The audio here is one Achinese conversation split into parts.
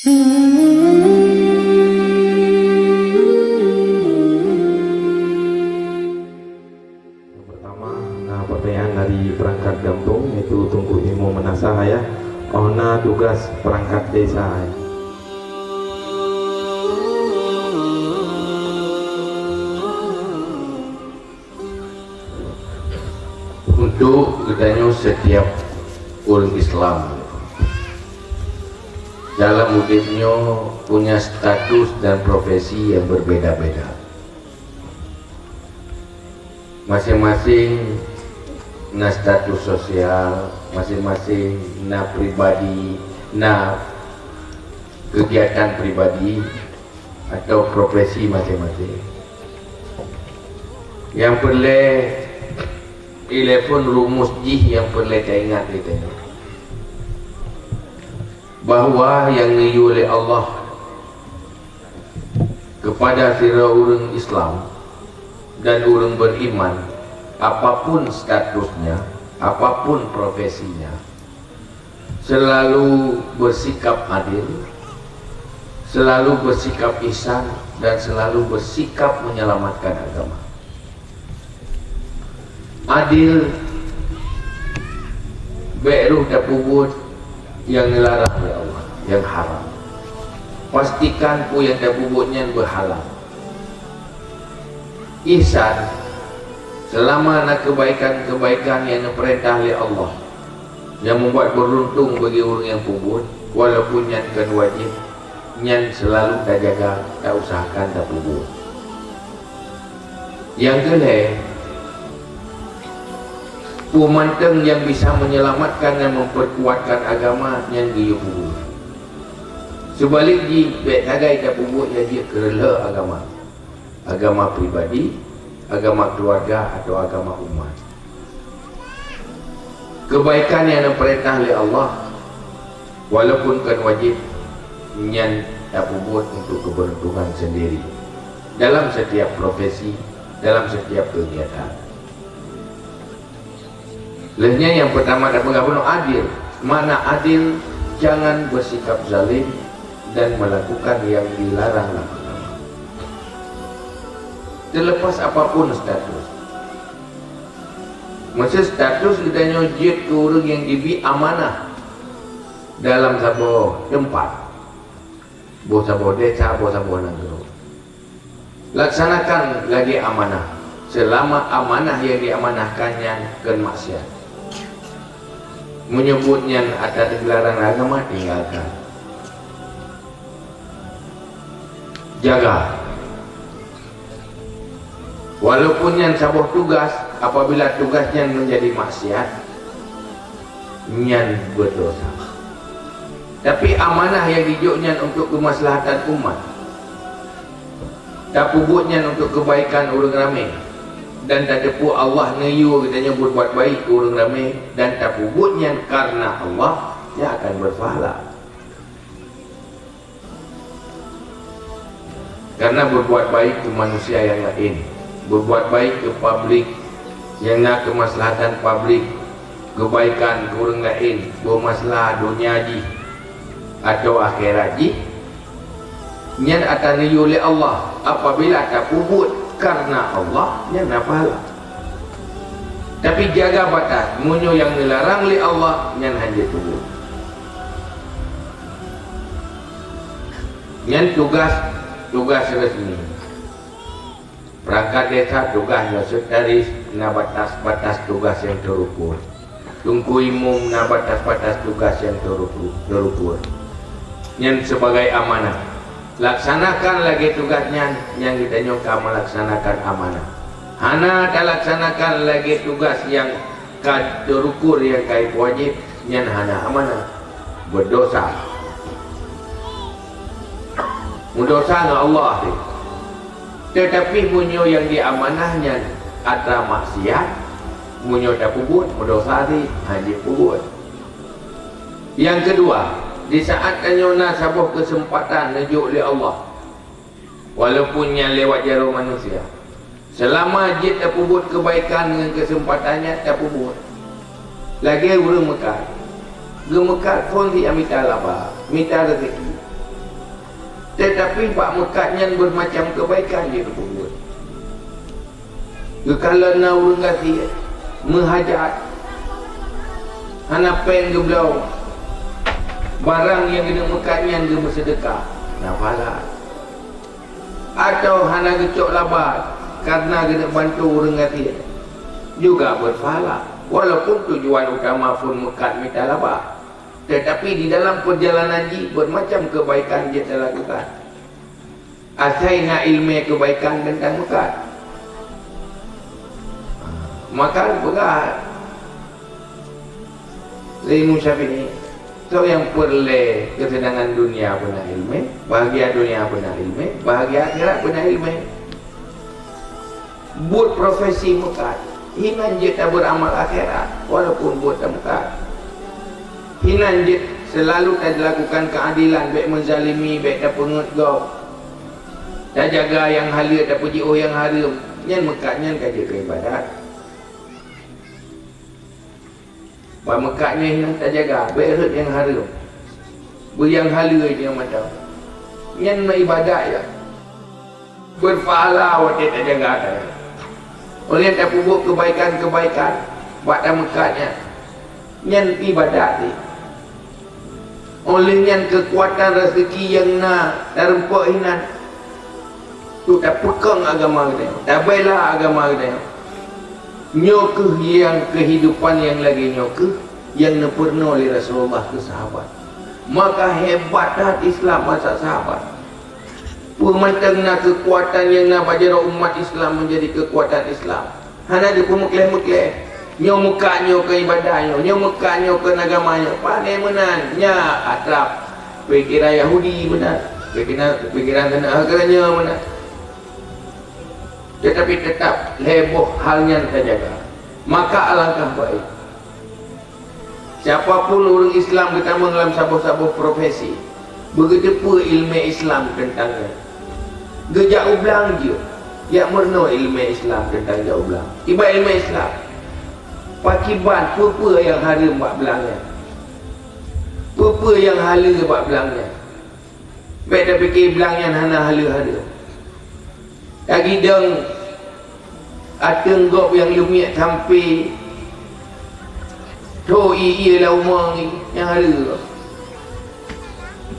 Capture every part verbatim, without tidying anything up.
Yang pertama, nah, pertanyaan dari perangkat gampông, yaitu Teungku Imum Meunasah, ya. Oh na tugas perangkat desa, ya. Untuk geutanyoe setiap ureuëng Islam dalam udeb nyoe punya status dan profesi yang berbeda-beda. Masing-masing na status sosial, masing-masing na pribadi, na kegiatan pribadi atau profesi masing-masing. Yang peureulée, telepon rumus jih yang peureulée taingat di tanyoe, bahwa yang neuyue lé Allah kepada sidroe ureuëng Islam dan ureuëng beriman, apapun statusnya, apapun profesinya, selalu bersikap adil, selalu bersikap ihsan, dan selalu bersikap menyelamatkan agama. Adil, bék rôh tapeubuet nyang geularang lé Allah, nyang haram. Pastikan peue nyang tapeubuet nyan beuhalal. Ihsan, seulama na keubaikan-keubaikan nyang geupeurintah lé Allah, nyang meubuet beuruntung bagi ureuëng nyang peubuet, walaupun nyan kon wajéb, nyan seulalu tajaga, tausahakan tapeubuet. Nyang keulhée, peue mantong nyang bisa menyelamatkan dan memperkuatkan agama nyan geuyue peubuet. Seubalek jih, bék sagai tapeubuet nyang jeuet keu reuloh agama, agama pribadi, agama keuluwarga, atawa agama umat. Keubaikan nyang neupeurintah lé Allah, walaupun kon wajéb, nyan tapeubuet untuk keubeuruntungan seundiri dalam setiap profesi, dalam setiap keugiatan. Lheueh nyan nyang peutama tapeugah bunoe adil. Makna adil, jangan bersikap zalim dan melakukan yang dilarang dalam agama. Terlepas apapun status. Meusé status geutanyoe jeuet keu ureuëng nyang jibi amanah dalam saboh teumpat, boh saboh desa, boh saboh nanggroe. Laksanakan lagée amanah, seulama amanah nyang diamanahkan nyan kon maksiat. Meunyoe buet nyan atra geularan agama, tinggalkan. Jaga. Walaupun nyan saboh tugas, apabila tugas nyan meunjadi maksiat, nyan beudosa. Tapi amanah nyang jijok nyan untuk keumaslahatan umat. Tapeubuet nyan untuk keubaikan ureuëng ramé, dan tateupeue Allah neuyue geutanyoe beubuet baik keu ureuëng ramé, dan tapeubuet nyan kareuna Allah, nyan akan beupahala. Kareuna beubuet baik keu manusia nyang laén, beubuet baik keu publik nyang na keumaslahatan publik, keubaikan keu ureuëng laén, beumaslahah donya jih atawa akhirat jih, nyan atra neuyue lé Allah. Apabila tapeubuet kareuna Allah, nyan na pahala. Tapi jaga batas, meunyoe nyang neularang lé Allah, nyan hana jeuet peubuet. Nyan tugas, tugas resmi. Peurangkat desa tugas nyoe seutaris na batas-batas tugas nyang teurukur. Teungku imum na batas-batas tugas nyang teurukur, teurukur. Nyan sibagai amanah. Laksanakan lagée tugas nyan, nyang geutanyoe ka meulaksanakan amanah. Hana talaksanakan lagée tugas nyang ka teurukur nyang ka ipeuwajéb, nyan hana amanah, beudosa. Meudosa ngon Allah teuh. Teutapi meunyoe nyang jiamanah nyan atra maksiat, meunyoe tapeubuet, meudosa teuh, hana jipeubuet. Nyang keudua, di saat tanyoe na saboh keuseumpatan neujok lé Allah, walaupun nyan lewat jaroe manusia, seulama jeuet tapeubuet keubaikan ngon keuseumpatan nyan, tapeubuet. Lagée ureuëng meukat, geumeukat phon jih mita laba, mita rezeki. Teutapi bak meukat nyan beureumacam keubaikan jeuet geupeubuet. Geukalon na ureuëng gasien, meuhajat, hana péng geubloe, barang nyang geuneuk meukat nyan geumeuseudeukah, na pahala. Atawa hana geucok laba kareuna geuneuk bantu ureuëng gasien, juga beupahala, walaupun tujuan utama phon meukat mita laba. Teutapi di dalam peurjalanan jih beureumacam keubaikan jeuet talakukan. Asai na iéleumé keubaikan teuntang meukat. Maka peugah lé Imam Syafi'i, soe nyang peureulée keuseunangan dunia beuna iéleumé, bahagia dunia beuna iéleumé, bahagia akhirat beuna iéleumé. Buet profesi meukat, hinan jeuet tabeuramal akhirat, walaupun buet tameukat. Hinan jeuet seulalu talakukan keuadilan, bék meuzalimi, bék tapeungeut gob. Tajaga nyang haleue, tapeujiôh nyang hareuem, nyan meukat nyan ka jeuet keu iébadat. Bak meukat nyan hinan tajaga, bék rhot nyang hareuem. Beu nyang haleue nyang mantong. Nyan meuiébadat ya. Beupahala watée tajaga teuh. Óh lheueh tapeubuet keubaikan-keubaikan bak tameukat nyan, nyan iébadat jih. Óh lheueh nyan keukuatan raseuki nyang na tarumpok hinan untuk tapeukong agama geutanyoe, tabela agama geutanyoe. Nyoe kheueh nyang keuhidupan nyang lagée nyoe kheueh nyang neupeurunoe lé Rasulullah keu sahabat. Maka hebat that Islam masa sahabat. Peue mantong na keukuatan nyang na bak jaroe umat Islam meunjadi keukuatan Islam. Hana geupeumeukleh-meukleh. Nyoe meukat nyoe keu iébadat nyoe, nyoe meukat nyoe keu agama nyoe. Pane meunan, nyan atra pikiran Yahudi meunan, pikiran, pikiran keuneuk hareuem nyoe meunan. Teutapi teutap lhée boh hal nyan tajaga. Maka alangkah baik. Siapa pun ureuëng Islam geutamong lam saboh-saboh profesi, beugeuteupeue iéleumé Islam teuntang nyan. Geujak u blang jeuet, jak meurunoe iéleumé Islam teuntang jak u blang. Iba iéleumé Islam, pakiban peue-peue nyang hareuem bak blang nyan, peue-peue nyang haleue bak blang nyan. Bék tapike blang nyan hana haleue-haleue. Tagidong ateueng gob nyang leumiek sampé tho ié-ié lam umong nyang haleue.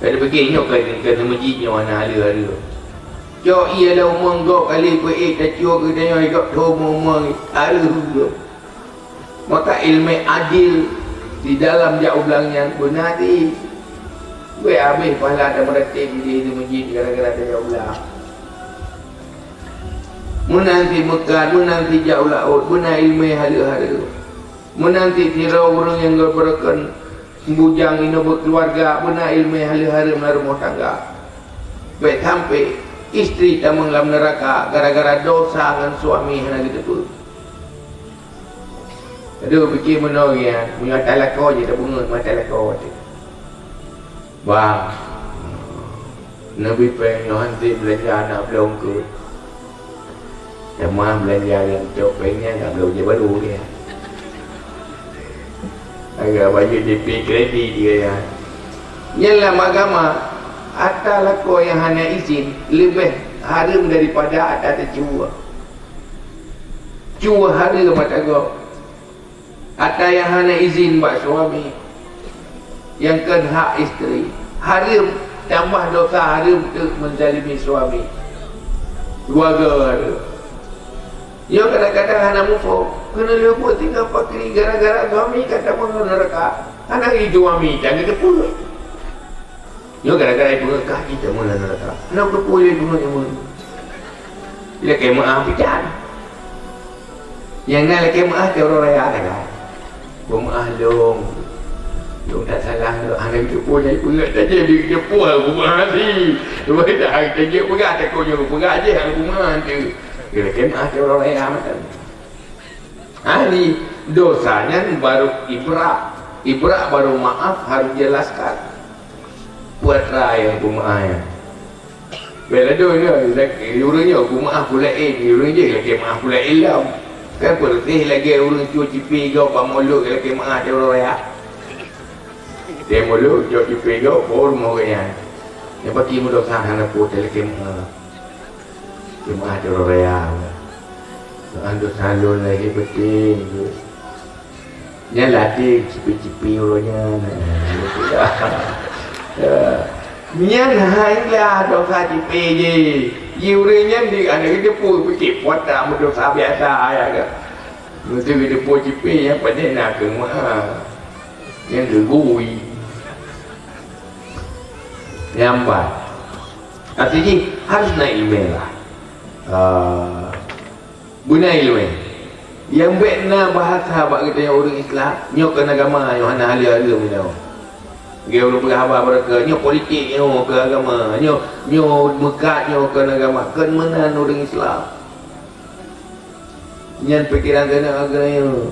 Bék tapike nyoe ka, ka meujieb nyoe hana haleue-haleue. Cok ié lam umong gob kali peuék tacok geutanyoe gob tho umong haleue. Maka iéleumé adil di dalam jak u blang nyan beuna di. Wéh habéh pahala dan meuratéb di di meujid gara-gara tajak u blang. Meunan si meukat, meunan si jak u laôt, beuna iéleumé haleue-haleue. Meunan si sidroe ureuëng nyang geubeureukan bujang inoe beukeuluwarga, beuna iéleumé haleue-haleue meunan rumoh tangga. Bék sampé istri tamong lam neuraka gara-gara dosa ngon suami hana geuteupeue. Aduh, pike meunoe nyan, meunyoe ata lakoe jih tabeungeut mata lakoe teuh. Bang, neubi péng nyoe han sép beulanja aneuk bloe eungkôt. Teuma beulanja nyang cok péng nyan ka bloe bajée barô dia. Agak bayeue jipé kredit dia nyan. Nyan lam agama, ata lakoe nyang hana izin leubeh hareuem daripada ata teucue. Cue hareuem ata gob. Ata nyang hana izin bak suami, nyang kon hak istri, hareuem, tambah dosa hareuem teuk meuzalimi suami. Dua goe hareuem. Nyoe kadang-kadang hana muphom, keuneuk lheueh buet tinggai pakri gara-gara suami ka tamong lam neuraka. Hana lé suami tan geuteupeue. Nyoe gara-gara ipeungeut kah jih tamong lam neuraka. Hana geuteupeue lé ipeungeut nyoe. Ilakée meuáh pih tan. Nyang na lakée meuáh keu uroe raya sagai. Beumeuáh lôn. Lôn that salah lôn hana geuteupeue lé ipeungeut saja, di geuteupeue beumeuáh di. Cuba dah tajak peugah takot nyoe peugah jih hana beumeuáh tu. Ilakée meuáh keu uroe raya mantong. Ahli dosa nyan baru ibrak. Ibrak baru maaf harus jelaskan. Peue atra nyang beumeuáh nyan. Bela doi nyoe, ureuëng nyoe beumeuáh peue laén, ureuëng jih lakée meuáh peue laén lom. Kan peureuséh lagée ureuëng cue cipé gob bak mulod lakée meuáh di uroe raya. Di mulod cok cipé gob bak rumoh gobnyan. Nyang pati meudosa hana po teuleukeumeue. Cuma ata raya. Ando salon lagi penting. Nyan latih cipi-cipi uroe nyan. Ya. Nyan hanya dosa cipi je. Ye ureueng nyan di aneuk itu pun picit pot tak meudosa biasa ya ke. Mesti kita pun cipi yang pandai nak ke mah. Yang gegui. Nyambat. Artinya harus naik email lah. Ah, beuna ileumèe. Nyang bèk na bahasa bak geutanyoe ureueng Islam, nyoe kon agama, nyoe hana haleuem-haleuem nyoe. Geu ureueng peugah haba beureuka, nyoe politik, nyoe kon agama, nyoe, nyoe meukat, nyoe kon agama, kon meunan ureueng Islam. Nyan pikiran keuneuk agama.